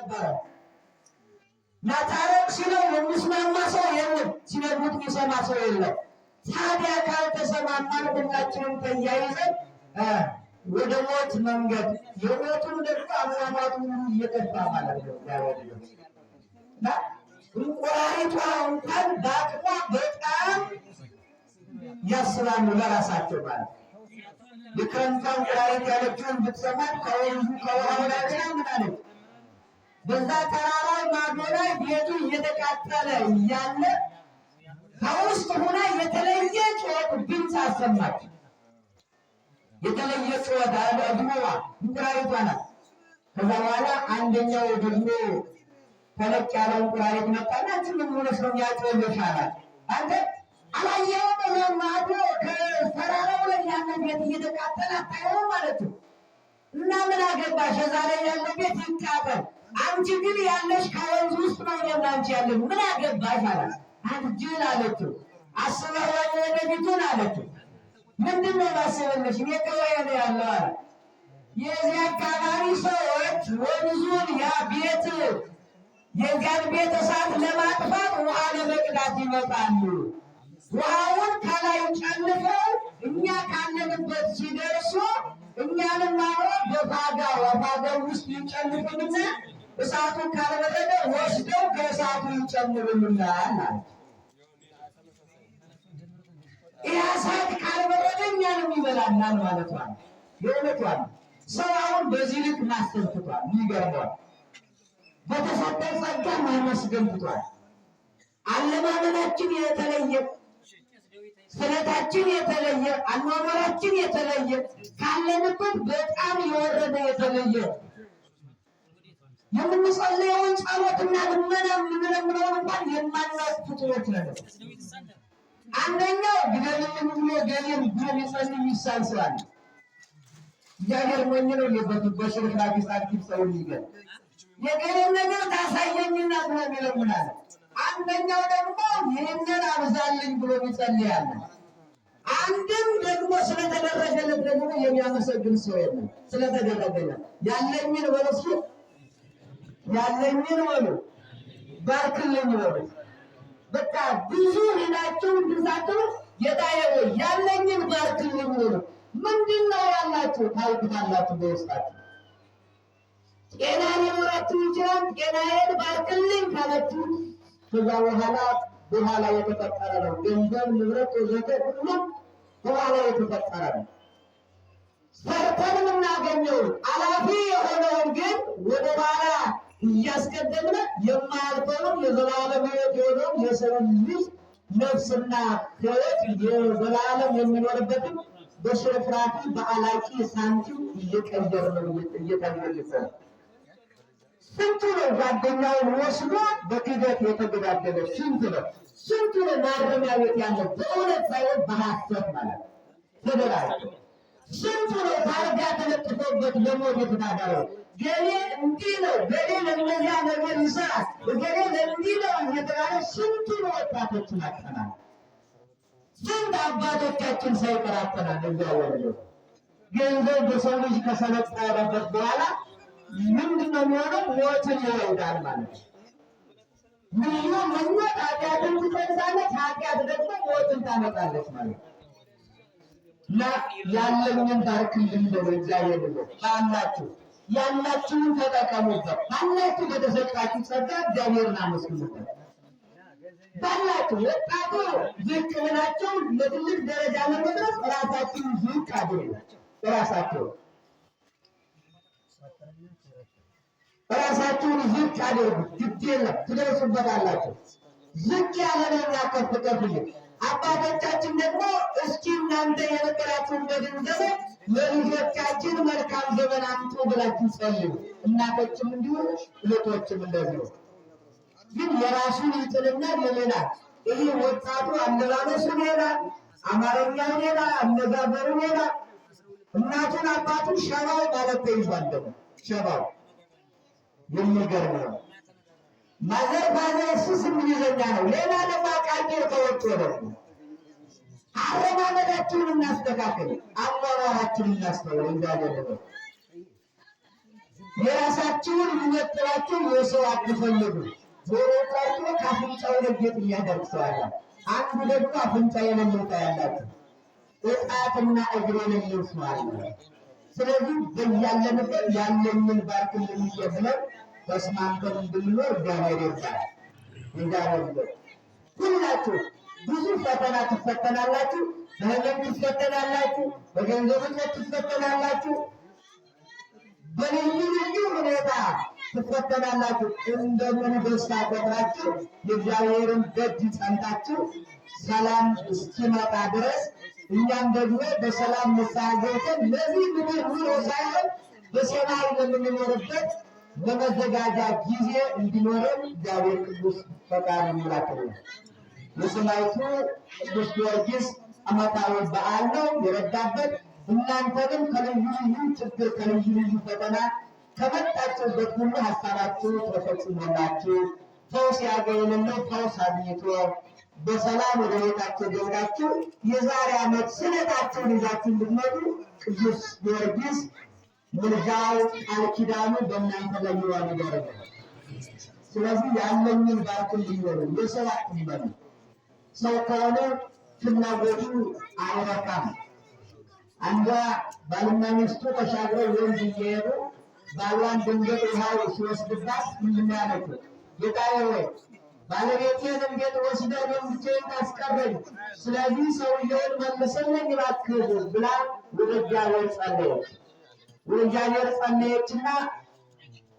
ነበረ። ናታረቅ ሲለው የሚስማማ ሰው የለም፣ ሲነግሩት የሚሰማ ሰው የለም። ታዲያ ካልተሰማማን ሁላችንም ተያይዘን ወደ ሞት መንገድ የሞቱን ደግሞ አሟሟቱ ሁሉ እየከፋ ማለት ነው። እና እንቁራሪቷ እንኳን በአቅሟ በጣም ያስባሉ ለራሳቸው ማለት የክረምቷ እንቁራሪት ያለችውን ብትሰማት ከወንዙ ከውሃው ላይ ምን አለች? በዛ ተራራ ማዶ ላይ ቤቱ እየተቃጠለ እያለ ከውስጥ ሆና የተለየ ጩኸት ድምፅ አሰማች። የተለየ ጩኸት አድሞዋ እንቁራሪቷ ናት። ከዛ በኋላ አንደኛው ደግሞ ተለቅ ያለው እንቁራሪት መጣና አንቺ ምን ሆነሽ ነው የሚያጮህሽ አላት። አንተ አላየኸውም? እዛ ማዶ ከተራራው ላይ ያለ ቤት እየተቃጠለ አታየውም ማለት ነው። እና ምን አገባሽ? እዛ ላይ ያለው ቤት ይቃጠል፣ አንቺ ግን ያለሽ ከወንዝ ውስጥ ነው። እኔና አንቺ ያለን ምን አገባሽ አላት። አንቺ ጅል አለችው። አስበኸዋል ወደፊቱን አለችው። ምንድን ነው ማስበልሽ? እኔ ከወይ ነው ያለው አለ። የዚህ አካባቢ ሰዎች ወንዙን ያ ቤት የዚያን ቤት እሳት ለማጥፋት ውሃ ለመቅዳት ይመጣሉ። ውሃውን ከላይ ጨልፈው እኛ ካለንበት ሲደርሱ እኛንም አብረው በፋጋ በፋጋው ውስጥ ይጨልፉንና እሳቱን ካልበረደ ወስደው ከእሳቱ ይጨምሩልናል ማለት። ይህ እሳት ካልበረደ እኛንም ይበላናል ማለት ነው። የእውነቷን ሰው አሁን በዚህ ልክ ማሰብ ትቷል። ይገርመዋል። በተሰጠን ጸጋ ማመስገን ትቷል። አለማመናችን የተለየ፣ ስለታችን የተለየ፣ አኗኗራችን የተለየ፣ ካለንበት በጣም የወረደ የተለየ፣ የምንጸልየውን ጸሎትና ልመና የምንለምነውን እንኳን የማናውቅ ፍጡሮች ነን። አንደኛው ግደልልን ብሎ ገሌን ብሎ ሊጸልይ ይሳል ስላለ እግዚአብሔር ሞኝ ነው። በሽርፍራፊ ሳንቲም ሰውን ይገል የገሌን ነገር ታሳየኝና ብሎ ይለምናል። አንደኛው ደግሞ ይህንን አብዛልኝ ብሎ ይጸልያል። አንድም ደግሞ ስለተደረገለት ደግሞ የሚያመሰግን ሰው የለም። ስለተደረገለት ያለኝን በሉ እስኪ ያለኝን በሉ ባርክልኝ በሉ። በቃ ብዙ ሄዳችሁ እንድሳትሉ ጌታዬ ሆይ ያለኝን ባርክልኝ በሉ። ምንድን ነው ያላችሁ? ታውቁታላችሁ በውስጣችሁ። ጤና ሊኖራችሁ ይችላል። ጤናዬን ባርክልኝ ካላችሁ ከዛ በኋላ በኋላ የተፈጠረ ነው። ገንዘብ፣ ንብረት፣ ወዘተ ሁሉም በኋላ የተፈጠረ ነው። ሰርተን የምናገኘውን አላፊ የሆነውን ግን ወደ ኋላ እያስቀደምን የማያልፈውን የዘላለም ሕይወት የሆነውን የሰውን ልጅ ነፍስና ሕይወት የዘላለም የሚኖርበትን በሽርፍራፊ በአላቂ ሳንቲም እየቀየር ነው እየተመለሰ ነው። ስንቱ ነው ጓደኛውን ወስዶ በክህደት የተገዳደለ? ስንቱ ነው ስንቱ ነው ማረሚያ ቤት ያለው በእውነት ሳይሆን በሐሰት ማለት ተደራጅቶ? ስንቱ ነው ታርጋ ተለጥፎበት ለሞት የተዳደረው? ገሌ እንዲህ ነው፣ ገሌ ለእነዚያ ነገር ይሰራል፣ ገሌ ለእንዲህ ነው እየተባለ ስንቱ ነው ወጣቶችን አጠናል። ስንት አባቶቻችን ሳይቀር አጠናል። እግዚአብሔር ገንዘብ በሰው ልጅ ከሰለጠነበት በኋላ ምንድን ነው የሚሆነው? ሞትን ይወልዳል ማለት ነው። ልዩ ምኞት ኃጢአትን ትጸንሳለች፣ ኃጢአት ደግሞ ሞትን ታመጣለች ማለት ነው። እና ያለኝን ባርክልኝ በሉ እግዚአብሔር ብሎ ባላችሁ ያላችሁን ተጠቀሙበት። ባላችሁ በተሰጣችሁ ጸጋ እግዚአብሔርን አመስግኑበት። ባላችሁ ወጣቱ ዝቅ ብላችሁ ለትልቅ ደረጃ ለመድረስ ራሳችሁን ዝቅ አድርጉ። ራሳችሁን ዝቅ አድርጉ። ግድ የለም ትደርሱበታላችሁ። ዝቅ ያለ ነው ከፍ ከፍ አባቶቻችን ደግሞ እስኪ እናንተ የነበራችሁበትን ዘመን ለልጆቻችን መልካም ዘመን አምጡ ብላችሁ ጸልዩ። እናቶችም እንዲሁ እህቶችም እንደዚሁ። ግን የራሱን ይጥልና ለሌላ ይህ ወጣቱ አለባበሱ ሌላ፣ አማርኛው ሌላ፣ አነጋገሩ ሌላ። እናቱን አባቱን ሸባው ማለት ተይዟል። ደግሞ ሸባው የሚገርም ነው። mother father እሱስ እንግሊዘኛ ነው። ሌላ ደግሞ አቃቂር ተወጥቶ ደግሞ አረማመዳችሁን እናስተካክል፣ አኗኗራችሁን እናስተውል። እንዳደረገ የራሳችሁን የሚመጥናችሁ የሰው አትፈልጉ። ጆሮ ቀርቶ ከአፍንጫው ለጌጥ የሚያደርግ ሰው አለ። አንዱ ደግሞ አፍንጫ የሌለው ታያላችሁ። እጣትና እግር የሌለው ሰው አለ። ስለዚህ በያለንበት ያለኝን ባርክልኝ ብለን ተስማምተን እንድንኖር እግዚአብሔር ይርዳል። እግዚአብሔር ይርዳል። ሁላችሁ ብዙ ፈተና ትፈተናላችሁ። በህመም ትፈተናላችሁ። በገንዘብ እጥረት ትፈተናላችሁ። በልዩ ልዩ ሁኔታ ትፈተናላችሁ። እንደምን ደስታ ቆጥራችሁ የእግዚአብሔርን ደጅ ጸንታችሁ ሰላም እስኪመጣ ድረስ እኛም ደግሞ በሰላም ንስሐ ገብተን ለዚህ ምድር ኑሮ ሳይሆን በሰማይ ለምንኖርበት ለመዘጋጃ ጊዜ እንዲኖረን እግዚአብሔር ቅዱስ ፈቃድ ይሙላልን። የሰማዕቱ ቅዱስ ጊዮርጊስ ዓመታዊ በዓል ነው የረዳበት። እናንተንም ከልዩ ልዩ ችግር ከልዩ ልዩ ፈተና ከመጣችሁበት ሁሉ ሀሳባችሁ ተፈጽሞላችሁ ፈውስ ያገኘነው ፈውስ አግኝቶ በሰላም ወደ ቤታችሁ ገብታችሁ የዛሬ ዓመት ስለታችሁን ይዛችሁ እንድትመጡ ቅዱስ ጊዮርጊስ ምልጃው ቃል ኪዳኑ በእናንተ ላይ ይዋል ይደረግ። ስለዚህ ያለኝን ባርክልኝ በሉ፣ የሰው አትበሉ። ሰው ከሆነ ፍላጎቱ አይረካም። አንዷ ባልና ሚስቱ ተሻግረው ወንዝ እየሄዱ ባሏን ድንገት ውሃው ሲወስድባት ምንድን ነው ያለችው? ጌታዬ ሆይ ባለቤቴን እንዴት ወስደህ እኔን ብቻዬን ታስቀረኝ? ስለዚህ ሰውየውን መልስልኝ እባክህ ብላ ወደ እግዚአብሔር ጸለየች። ወደ እግዚአብሔር ጸለየችና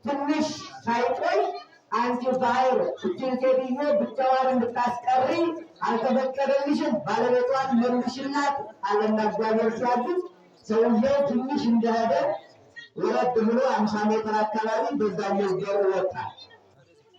ትንሽ ሳይቆይ አንቺ ባህር እችን ሴትዮ ብቻዋን እንድታስቀሪ አልተፈቀደልሽም፣ ባለቤቷን መልሽላት አለና እግዚአብሔር ሲያግዝ ሰውየው ትንሽ እንደሄደ ወረድ ብሎ 50 ሜትር አካባቢ በዛኛው በር ወጣ።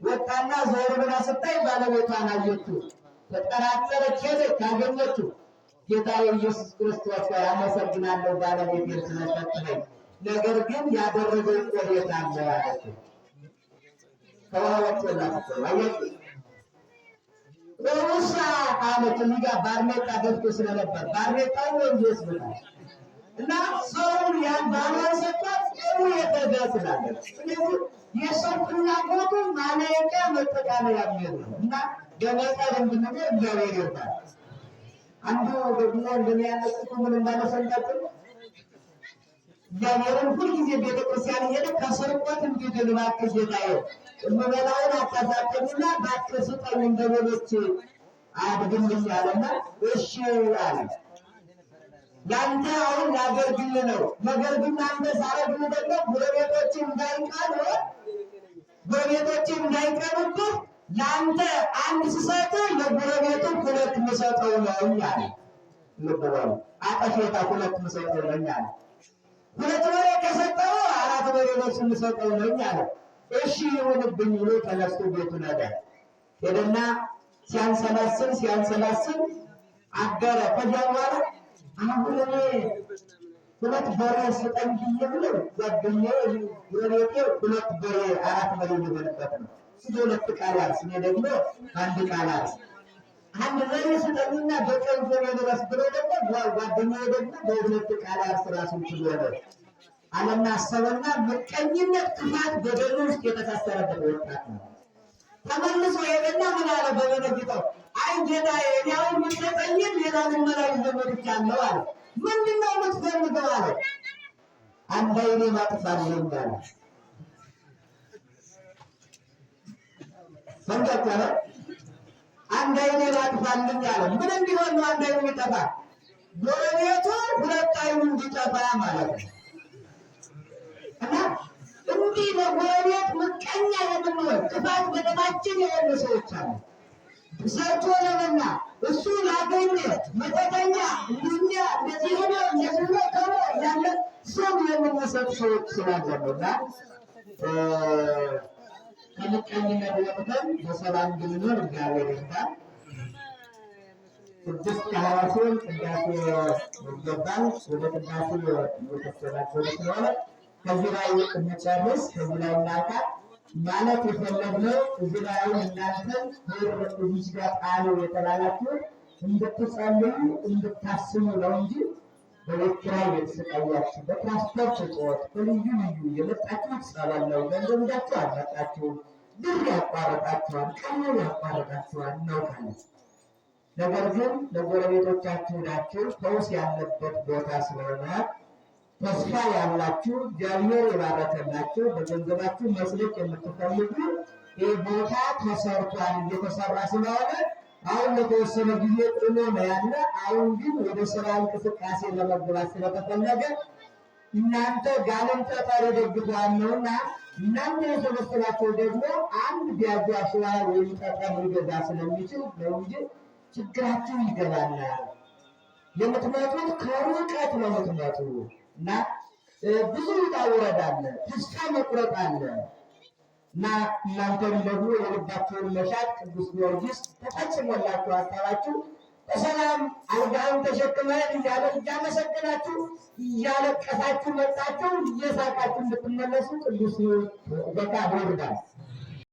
ወጣና ዞር ብላ ስታይ ባለቤቷን አየችው። ተጠራጠረች፣ ሄደች፣ አገኘችው። ጌታ ኢየሱስ ክርስቶስ ሆይ አመሰግናለሁ ባለቤቴን ስለሰጠኸኝ፣ ነገር ግን ያደረገው ቆሬታ አለ አለችው። ከውሃ ወጥቶላት እኮ አየችው። ቆሩሳ አለች። እዚህ ጋር ባርኔጣ ደፍቶ ስለነበር ባርኔጣው ወንዝ ይወስዱታል እና ሰውን ያን ባሏን ሰጧት። ጥሩ የተጋ ስላለች ስለዚህ የሰው ፍላጎቱ ማለቂያ መጠቃለያ የሚሄድ ነው እና በመጠን እንድንኖር እግዚአብሔር ይርዳል። አንዱ ደግሞ እንደኔ ያለ ጽሑፍ ምን እንዳለ እግዚአብሔርን ሁልጊዜ ቤተክርስቲያን እየሄደ ከስርቆት እንዲድን እባክህ ጌታዬ የምበላውን አታሳጠኝና እባክህ ስጠኝ እንደሌሎች አድግልኝ አለና እሺ አለ። ለአንተ አሁን ላደርግልህ ነው። ነገር ግን አንተ ሳረግልህ ደግሞ ጎረቤቶች እንዳይቀኑ ጎረቤቶች እንዳይቀኑብህ ለአንተ አንድ ስሰጥህ ለጎረቤቱ ሁለት ምሰጠው ነው አለ። ልብ በሉ፣ አጠፌታ ሁለት ምሰጠው ነኝ አለ። ሁለት በሬ ከሰጠው አራት በሬ ለእሱ ምሰጠው ነኝ አለ። እሺ ይሁንብኝ ብሎ ተነስቶ ቤቱን ሄደ። ሄደና ሲያንሰላስል ሲያንሰላስል አደረ። ከዚያ በኋላ አሁን እኔ ሁለት በሬ ስጠኝ ብዬ ብለው ጓደኛዬ ጎረቤቴ ሁለት በሬ አራት በሬ ሊሆንበት ነው። እሱ በሁለት ቃል ያርስ፣ እኔ ደግሞ አንድ ቃል አርስ። አንድ በሬ ስጠኝና በቀን ዞሬ ልረስ ብለው ደግሞ ጓደኛዬ ደግሞ በሁለት ቃል ያርስ ራሱን ችሎ ነው አለና አሰበና ምቀኝነት፣ ክፋት በደሙ ውስጥ የተሳሰረበት ወጣት ነው። ተመልሶ ሄደና ምን አለ በበነጊታው፣ አይ ጌታዬ እኔ አሁን የምትሰጠኝን ሌላ ልመና ይዤ መጥቻለሁ አለ። ምንድን ነው የምትፈልገው አለ። አንድ ዓይኔ ማጥፋልኝ አለ። ሰምታችኋል? አንድ ዓይኔ ማጥፋልኝ አለ። ምን እንዲሆን ነው አንድ ዓይኑ የሚጠፋ? ጎረቤቱ ሁለት ዓይኑ እንዲጠፋ ማለት ነው። እና እንዲህ ለጎረቤት ምቀኛ የምንሆን ክፋት በደማችን የሆኑ ሰዎች አሉ። ሰርቶ ለበላ እሱ ላገኘ መተተኛ እንዲኛ እንደዚህ ሆኖ እንደዚህ ሆኖ ከሆነ ያለ ስም የምንሰጥ ሰዎች ስላለን ነው። እና ከምቀኝነት ወጥተን በሰላም እንድንኖር እግዚአብሔር ይርዳን። 6:20 ሲሆን ቅዳሴ ይገባል። ወደ ቅዳሴ እየተስተናገዱ ስለሆነ ከዚህ ላይ እንጨርስ፣ ከዚህ ላይ እናልቃ። ማለት የፈለግነው እዚህ ላይ አሁን እናንተን ብር እዚህ ጋር ጣሉ የተባላችሁ እንድትጸልዩ እንድታስቡ ነው እንጂ በቤት ኪራይ የተሰቃያችሁ፣ በትራንስፖርት እጦት፣ በልዩ ልዩ የመጣችሁት ጸበል ነው። ገንዘብ ይዛችሁ አልመጣችሁም። ብር ያቋረጣችኋል፣ ቀለብ ያቋረጣችኋል፣ እናውቃለን። ነገር ግን ለጎረቤቶቻችሁ ናችሁ ፈውስ ያለበት ቦታ ስለሆነ ተስፋ ያላችሁ፣ እግዚአብሔር የባረከላችሁ፣ በገንዘባችሁ መስለቅ የምትፈልጉ ይህ ቦታ ተሰርቷል፣ እየተሰራ ስለሆነ አሁን ለተወሰነ ጊዜ ጥሎ ነው ያለ። አሁን ግን ወደ ስራ እንቅስቃሴ ለመግባት ስለተፈለገ እናንተ ጋንም ጠጠር ይደግፈዋል ነውና እናንተ የሰበሰባቸው ደግሞ አንድ ቢያጁ አሸዋ ወይም ጠጠር ሊገዛ ስለሚችል ነው እንጂ ችግራችሁ ይገባናል። የምትመጡት ከሩቀት ነው የምትመጡ እና ብዙ ውጣ ውረድ አለ፣ ተስፋ መቁረጥ አለ እና እናንተም ደግሞ የልባችሁን መሻት ቅዱስ ጊዮርጊስ ተፈጽሞላችሁ ሀሳባችሁ በሰላም አልጋውን ተሸክመን እያለ እያመሰገናችሁ እያለቀሳችሁ መጣችሁ እየሳቃችሁ እንድትመለሱ ቅዱስ በቃ ይርዳል።